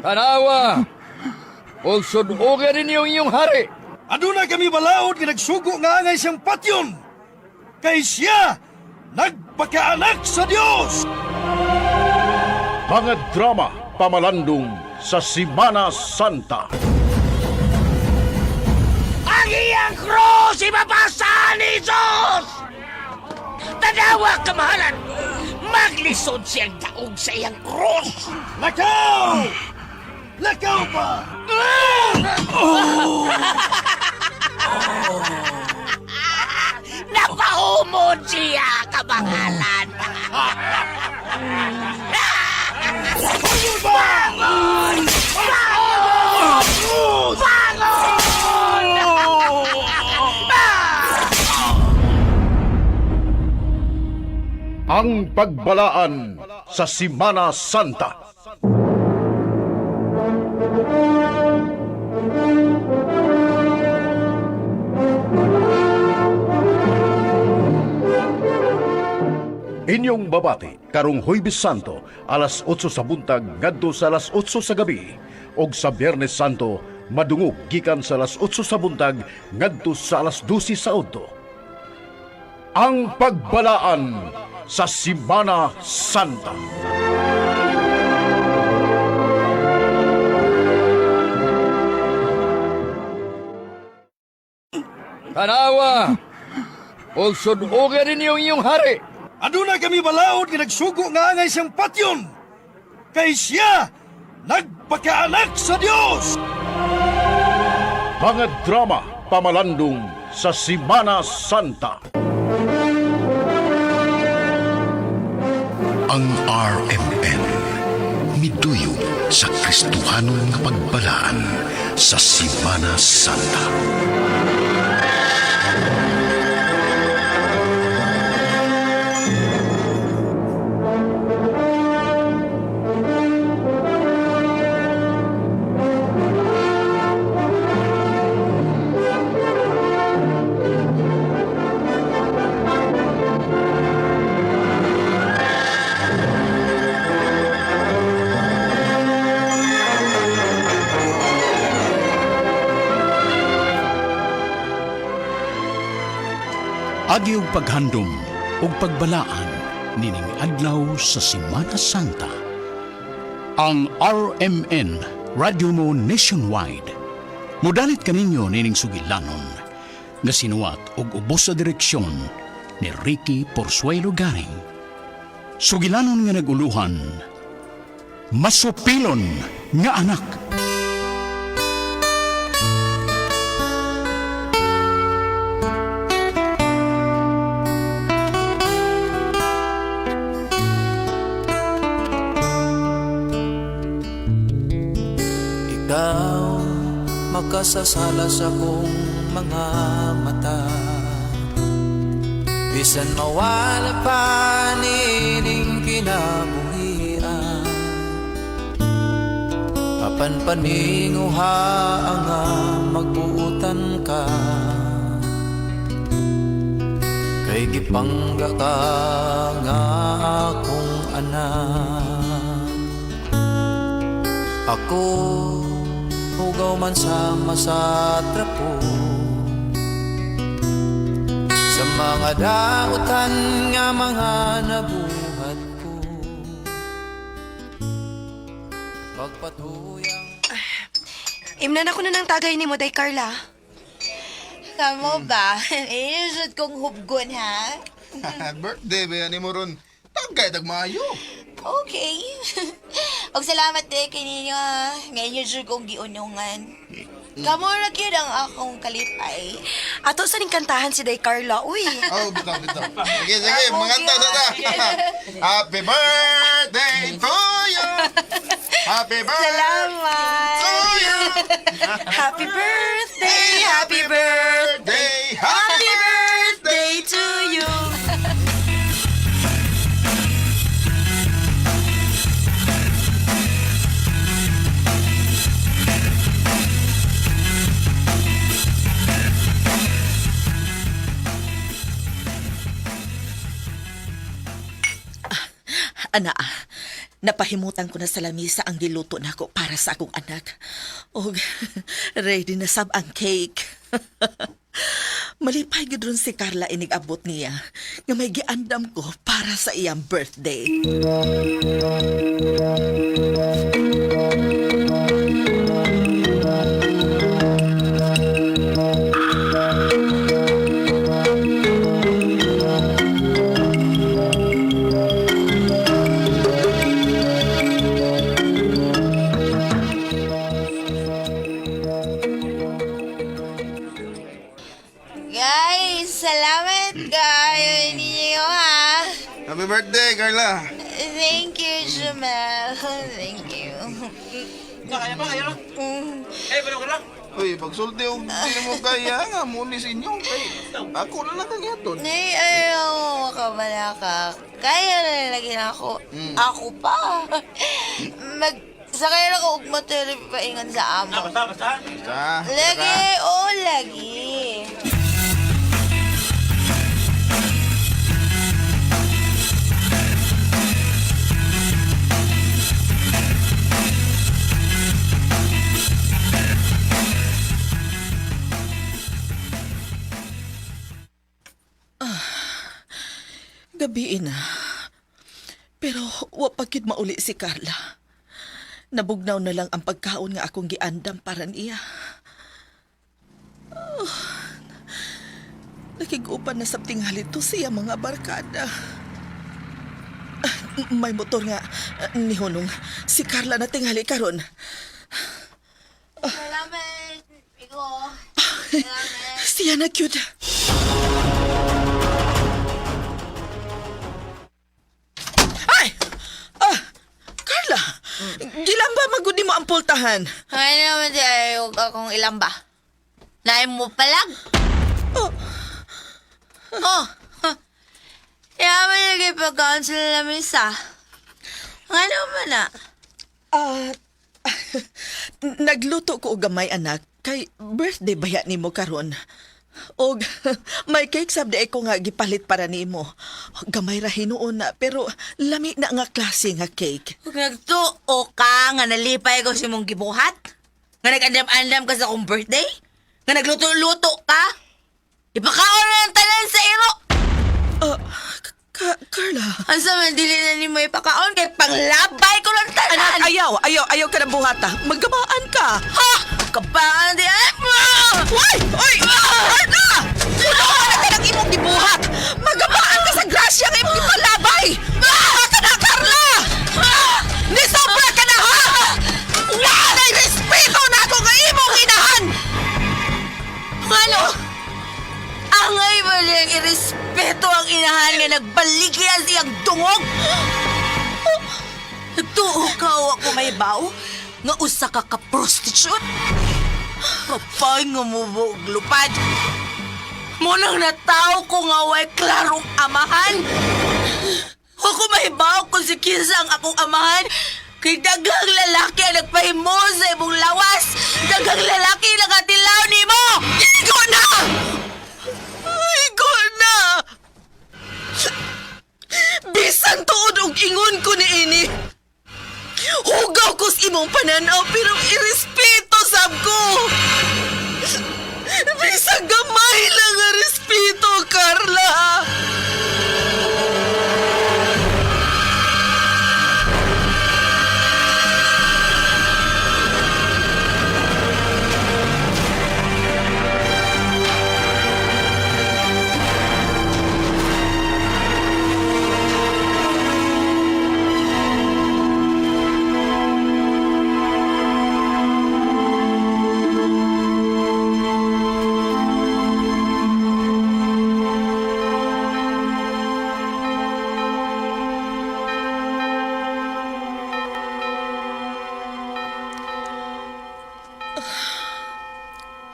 Tanawa! Ug sud-oga ninyo inyong hari. Aduna kami balaod nga nagsugo nga angay siyang patyon. Kay siya nagpakaanak sa Dios. Mga drama pamalandong sa Simana Santa. Ang iyang krus ibabasa ni Jesus! Tanawa, kamahalan! Maglisod siyang daog sa iyang krus! Lakaw! Lakaw pa! Napahumod siya, kamahalan! Bangon! Bangon! Bangon! Ang pagbalaan sa Simana Santa. Inyong babati karong Huwebes Santo alas 8 sa buntag ngadto sa alas 8 sa gabi ug sa Biyernes Santo madungog gikan sa alas 8 sa buntag ngadto sa alas 12 sa udto. Ang pagbalaan sa Simana Santa. Tanawa! Ug sud-oga ninyo inyong hari. Aduna kami balaod nga nagsugo nga angay siyang patyon. Kay siya nagpakaanak sa Dios. Mga drama pamalandong sa Simana Santa. Ang RMN miduyong sa Kristohanon nga pagbalaan sa Simana Santa. Agi og paghandom ug pagbalaan nining adlaw sa Semana Santa. Ang RMN Radyo Mo Nationwide. Mudalit kaninyo nining sugilanon nga sinuwat og ubos sa direksyon ni Ricky Porsuelo Garing. Sugilanon nga naguluhan, masupilon nga anak. Ikaw makasasala sa kong mga mata. Bisan mawala pa nining kinabuhian, apan paninguha ang magbuutan ka. Kay gipangga ka nga akong anak. Ako hugaw man sama sa trapo, sa mga dautan nga mga nabuhat ko. Pagpatuyang Imnan ako na ng tagay ni mo, Day Carla. Kamo ba? Eh, jud kong hubgon, ha? Birthday ba yan mo ron? Tagay tagmaayo. Okay. Og salamat de kay ninyo, ha. Ngayon jud kong giunungan. Kamo ra gyud ang akong kalipay. Ato sa ning kantahan si Day Carla, uy. Oh, bitaw, bitaw. Sige, sige, manganta sa ta. Happy birthday to you. Happy birthday Salamat. to you. Happy birthday, happy birthday, Birthday, happy birthday to you. Ana, Napahimutan ko na sa lamisa ang giluto nako para sa akong anak. Og ready na sab ang cake. Malipay gid ron si Carla inig-abot niya nga may giandam ko para sa iyang birthday. Guys, salamat kayo ninyo ha. Happy birthday, Carla. Thank you, Jamel. Thank you. Kaya pa, kaya na. Eh, pero ka lang. Uy, pagsulti og di mo kaya nga muni sa inyo kay ako na lang kang yaton. Nay, ayaw makabala ka. Kaya na lagi na ako. Ako pa. Mag... Sakay na ko og motor paingon sa amo. Basta, basta. Basta. Lagi, oh lagi. Gabi na. Pero wa pa gyud mauli si Carla. Nabugnaw na lang ang pagkaon nga akong giandam para niya. Oh, nakig-upan na sa tingali to siya mga barkada. Ah, may motor nga ni Hunong. Si Carla na tingali karon. Salamat, Migo. Salamat. Siya na cute. Ay! Ah! Carla! Gilamba magudi mo ang pultahan. Ay naman di ayaw akong ilamba. Naay mo palag. Oh, Oh. Huh. Yaman lagi pagkaon sila lamisa. Ano man na? ah, nagluto ko og gamay anak kay birthday baya nimo karon. Og may cake sab di ko nga gipalit para nimo. Gamay ra hinuon na pero lami na nga klase nga cake. Kung nagtuo ka nga nalipay ko sa imong gibuhat? Nga nag-andam-andam ka sa akong birthday? Nga nagluto-luto ka? Ipakaon na ang tanan sa iro! Ah, Carla. Asa man dili na nimo ipakaon kay panglabay ko lang tanan! Anak, ayaw, ayaw, ayaw ka ng buhata. Maggamaan ka. Ha! Kabaan di ay! Why? Oy! Carla! Puno na ka ng imong gibuhat! Magabaan ka sa grasya nga imong gipalabay! Maha ka na, Carla! Nisobra ka na, ha! Wala respeto na ako nga imong inahan! Ano? Angay ba niyang irespeto ang inahan nga nagbaligya siyang dungog? Nagtuo ka o ako may bao? Nga usa ka ka-prostitute? Kapay nga mo og lupad. Munang nataw ko nga way klarong amahan. Ako mahibaw kung si Kinsa ang akong amahan. Kay daghang lalaki ang nagpahimo sa imong lawas. Daghang lalaki ang nakatilaw nimo. Igo na! Igo na! Bisan tuod og ingon ko ni ini. Hugaw ko sa imong pananaw pero irespeto sab ko. Bisan gamay lang ang respeto, Carla.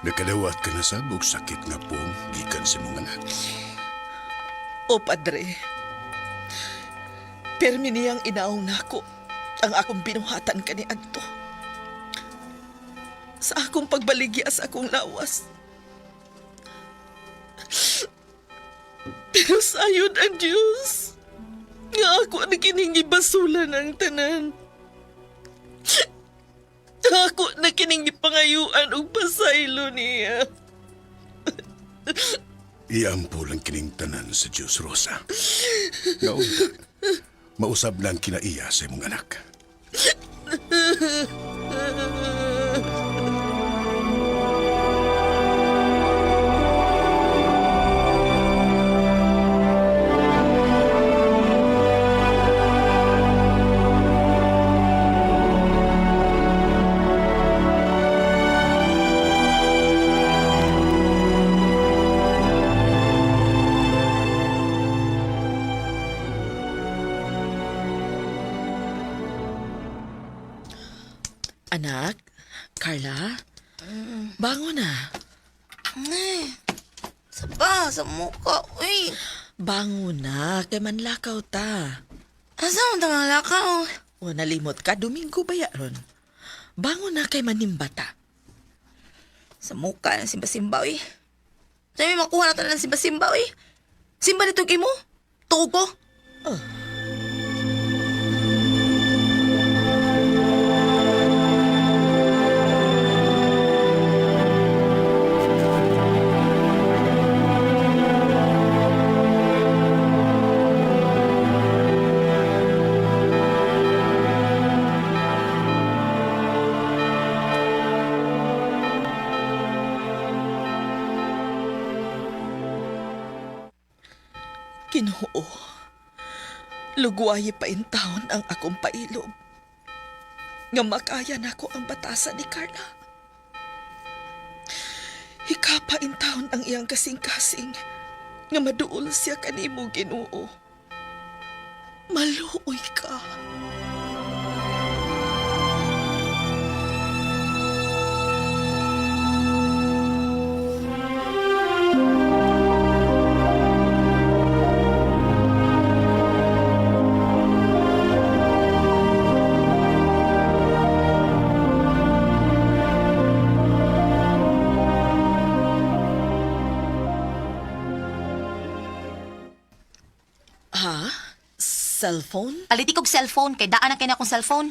Nakadawat ka na sab og sakit nga pong gikan sa imong anak. O padre, permi niyang inaong nako ang akong binuhatan kaniadto. Sa akong pagbaligya sa akong lawas. Pero sayon ang Diyos. Nga ako na kining gibasulan ang tanan. Ako na kining gipangayuan og pasaylo niya. Iampo lang kining tanan sa Diyos, Rosa. Ngaunta, mausab lang kinaiya sa imong anak. Anak, Carla, bangon na. Ay, saba sa muka, uy. Bangon na, kay manlakaw ta. Asa mo tamang lakaw? O nalimot ka, Domingo ba ya ron? Bangon na kay manimbata. Sa muka ng simba-simba, uy. Sabi, makuha na tayo ng simba-simba, uy. Simba nito kay mo? Tuo ko. Oh. Ginoo, lugwayi pa in taon ang akong pailob. Nga makaya nako ang batasan ni Carla. Hikapa in taon ang iyang kasing-kasing nga maduol siya kanimo, Ginoo. Maluoy ka. Ha? Cellphone? Paliti kog cellphone, kay daan na kay na akong cellphone.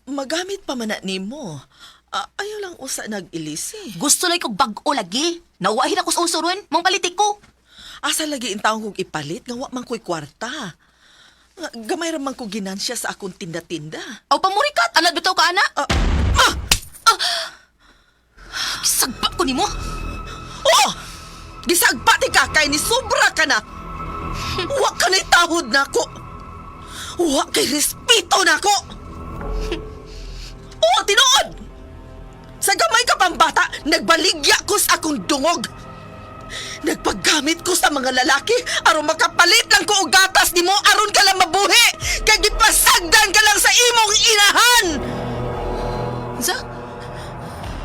Magamit pa man na nimo. Ah, ayaw lang usa nag-ilisi. Gusto lang kog bag-o lagi. Nauwahin ako sa uso ron. Mong paliti ko. Asa lagi in taong kong ipalit nga wa man ko'y kwarta. Nga, gamay ra man ko ginansya sa akong tinda-tinda. Aw, pamurikat. Anad bitaw ka, ana? Ah, ah! Sagpa ko nimo. Oh! Gisagpa ti ka kay ni sobra ka na. Wa ka na'y tahod nako. Wa kay respeto nako. Oh, tinuod! Sa gamay ka pang bata, nagbaligya ko sa akong dungog. Nagpaggamit ko sa mga lalaki aron makapalit lang ko og gatas nimo aron ka lang mabuhi. Kay gipasagdan ka lang sa imong inahan. Sa?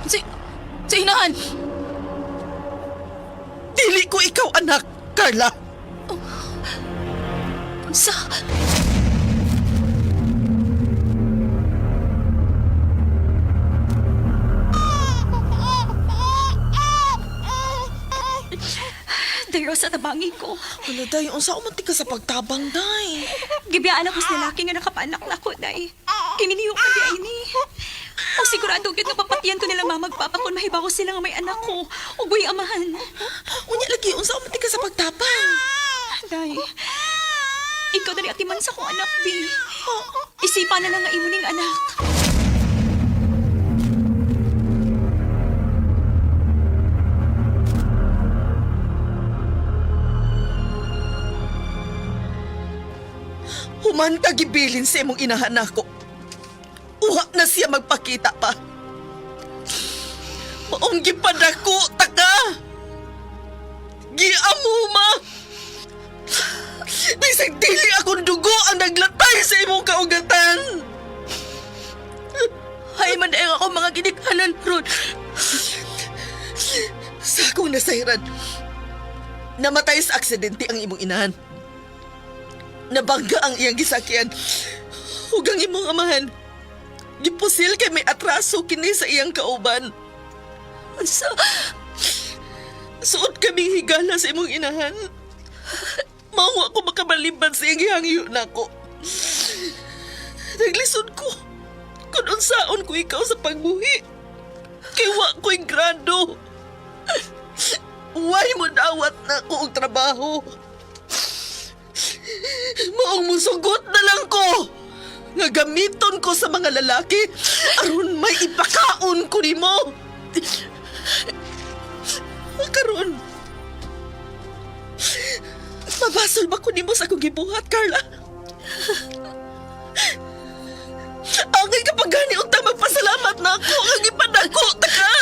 Sa, sa inahan. Dili ko ikaw anak, Carla. Sa? Day Rosa, tabangi ko. Wala day, unsa umanti ka sa pagtabang day. Gibiyaan ako sa lalaki nga nakapanak na ko, Day. Kiminiyo ka di ay ni. O sigurado gyud nga papatiyan ko nila mama ug papa kung mahibaw ko sila nga may anak ko. Ug buhi amahan. Unya lagi, unsa umanti ka sa pagtabang. Day, ikaw dali atiman sa kong anak, Bi. Isipa na lang nga imo ning anak. Human ka gibilin sa imong inahan nako. Uha na siya magpakita pa. Maong gipadako ta ka. Giamo ma. Bisag dili akong dugo ang naglatay sa imong kaugatan. Hay man dayon ako mga ginikanan ron. Sa akong nasayran, namatay sa aksidente ang imong inahan. Nabangga ang iyang gisakyan. Ug ang imong amahan. Gipusil kay may atraso kini sa iyang kauban. Sa? Suot kaming higala sa imong inahan. Mao ako makabalimban sa iyang gihangyo nako. Naglisod ko. Kung unsaon ko ikaw sa pagbuhi. Kay wa ko'y grado. Way mo dawat na ko og trabaho. Maong musugot na lang ko. Nga gamiton ko sa mga lalaki aron may ipakaon ko nimo. Karon, mabasol ba ko nimo sa akong gibuhat, Carla? Angay kapag gani unta magpasalamat na ako ang gipadako ta ka.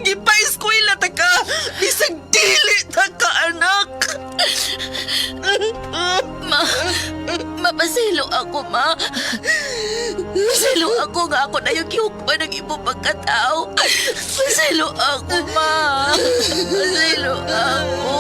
Gipa-eskwela ta ka. Bisag dili ta ka, anak. Ma, mapasilo ako, ma. Pasilo ako nga ako na yung gihukman ng imong pagkatao. Pasilo ako, ma. Pasilo ako.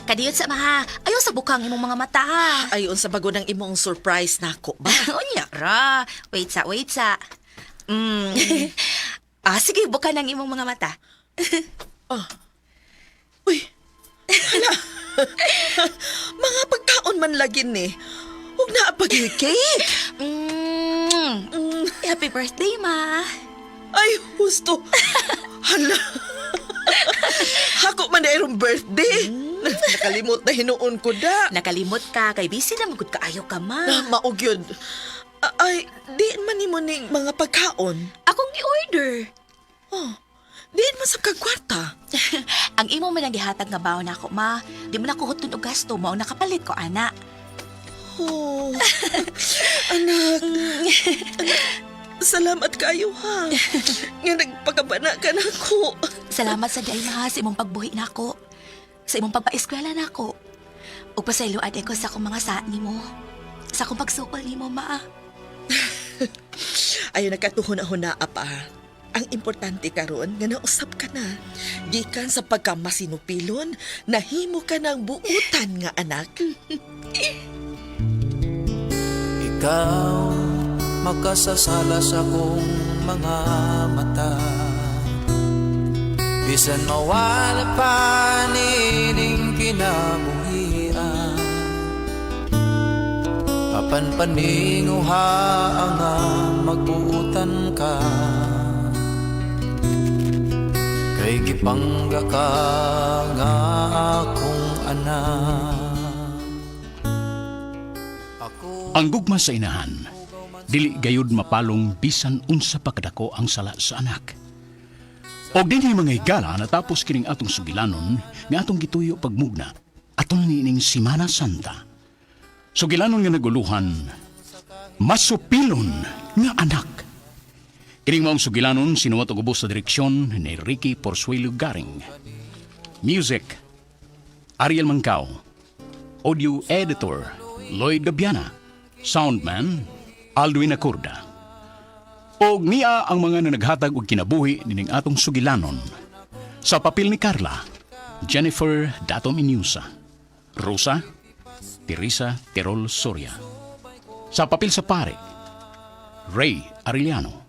Kadiyot sa maha, ayaw sa bukang imong mga mata ha. Ayon sa bago ng imong surprise nako ba? Unya ra. Wait sa, wait sa. Ah, sige, buka ng imong mga mata. Uy, hala. Mga pagkaon man lagi ni. Huwag na pag cake. Happy birthday, ma. Ay, husto. Hala. Hako man na irong birthday. Nakalimot na hinuon ko da. Nakalimot ka, kay busy na magud kaayo ka, ma. Na maog yun. Ay, di man nimo ning mga pagkaon. Akong gi-order. Oh, diin man sa kagkwarta. Ang imo man ang gihatag nga baon nako, ma. Di mo na kuhot og gasto, mao nakapalit ko ana. Oh. Anak. Anak, salamat kayo ha. Nga nagpakabana ka na ako. Salamat sa diay ma sa imong pagbuhi nako. Sa imong pagpaeskwela nako. Ug pasayloan ko sa akong mga sa nimo. Sa akong pagsukol nimo, ma. Ayo nakatuhon-huna pa. Ang importante karon nga nausap ka na. Gikan sa pagkamasinupilon, nahimo ka ng buutan nga anak. Ikaw makasasala sa kong mga mata. Bisan mawala pa nining kinabuhian, apan paninguha nga magbuutan ka, kay gipangga ka nga akong anak. Ang gugma sa inahan, dili gayud mapalong bisan unsa pa kadako ang sala sa anak. Og dinhi mga higala natapos kining atong sugilanon nga atong gituyo pagmugna aton niining Simana Santa. Sugilanon nga naguluhan, masupilon nga anak. Kining maong sugilanon sinuwat og ubos sa direksyon ni Ricky Porsuelo Garing. Music, Ariel Mangkao. Audio Editor, Lloyd Gabiana. Soundman, Alduin Acorda. Og niya ang mga nanaghatag og kinabuhi nining atong sugilanon. Sa papel ni Carla, Jennifer Dato Minusa. Rosa, Teresa Terol Soria. Sa papel sa pare, Ray Arellano.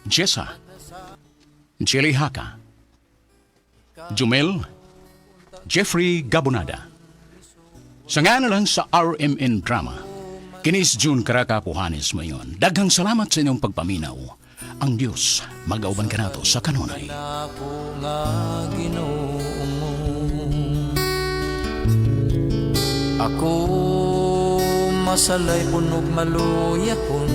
Jessa, Jelly Haka. Jumel, Jeffrey Gabonada. Sa nga na lang sa RMN Drama, kinis June Karaka Puhanes mayon. Daghang salamat sa inyong pagpaminaw. Ang Diyos magauban kanato sa kanunay. Ako nga Ginoo mo. Ako masalay punog maluyahon.